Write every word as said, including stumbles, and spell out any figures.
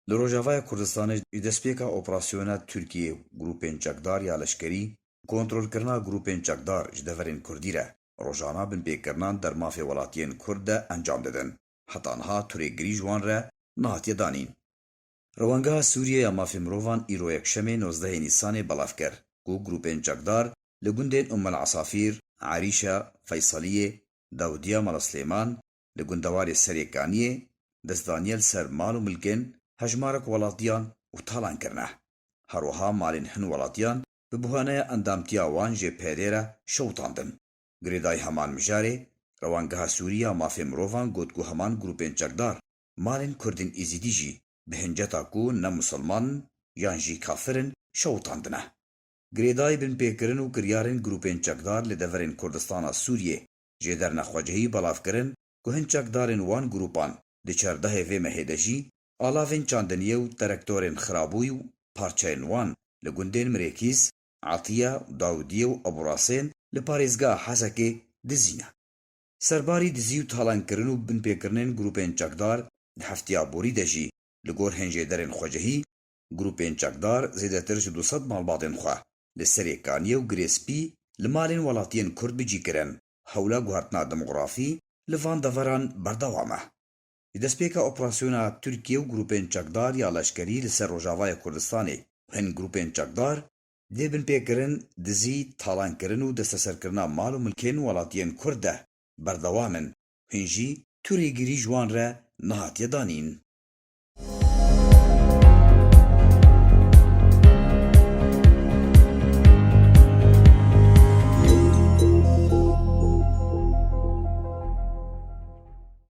Li Rojavaya Kurdistanê ji destpêka operasyona Tirkiyê grûpên çekdar ya leşkerî, kontrolkirina grûpên çekdar ji deverên Kurdî re rojana binpêkirinan dermafê welatiyên Kurd de encam didin. Heta niha tu rêgirî ji wan re nehatiye danîn. Rewangeha Sûriye ya Mafê Mirovan îro yekşemê nozdehê Nîsanê belav kir ku grûpên çekdar li gundên Umm el Asafîr, Erîşa, Feysaliyê, Dawdiya Mala Silêman, li gundewarê Serê Kaniyê, destdaniyê li ser mal û milkên hejmarek welatiyan û talan kirine. Her wiha malên hin welatiyan bi buhaneya endamtiya wan jê P D re şewitandin. Girêdayî heman mijarê, Rewangeha Sûrî ya Mafê Mirovan got ku heman grûpên çekdar malên Kurdên Êzîdî jî bi hinceta ku ne misilman in yan jî kafir in şewitandine. Girêdayî binpêkirin û kiryarên grûpên çekdar li deverên Kurdistana Sûriyê jê derne xwecihî belav kirin ku hin çekdarên wan grûpan di çardehê vê mehê de jî alavên çandiniyê û terektorên xirabûyî û parçeyên wan li gundên Mirêkîz, Etiya, Dawidiyê û Eburasên li parêzgeha Hesekê dizîne. Serbarî dizî û talankirin û binpêkirinên grûpên çekdar di heftiya borî de jî li gor hin jêderên xwecihî, grûpên çekdar zêdetir ji du sed malbatên xwe li Serê Kaniyê û Girê Spî li malên welatiyên Kurd bi cî kirin. Hewla guhertina demografî li van deveran berdewam e. Ji destpêka operasyona Tirkiye û grûpên çekdar ya leşkerî li ser Rojavaya Kurdistanê û hin grûpên çekdar dê binpêkirin, dizî, talankirin û desteserkirina mal û milkên welatiyên Kurd de berdewam in. Hin jî tu rêgirî ji wan re nehatiye danîn.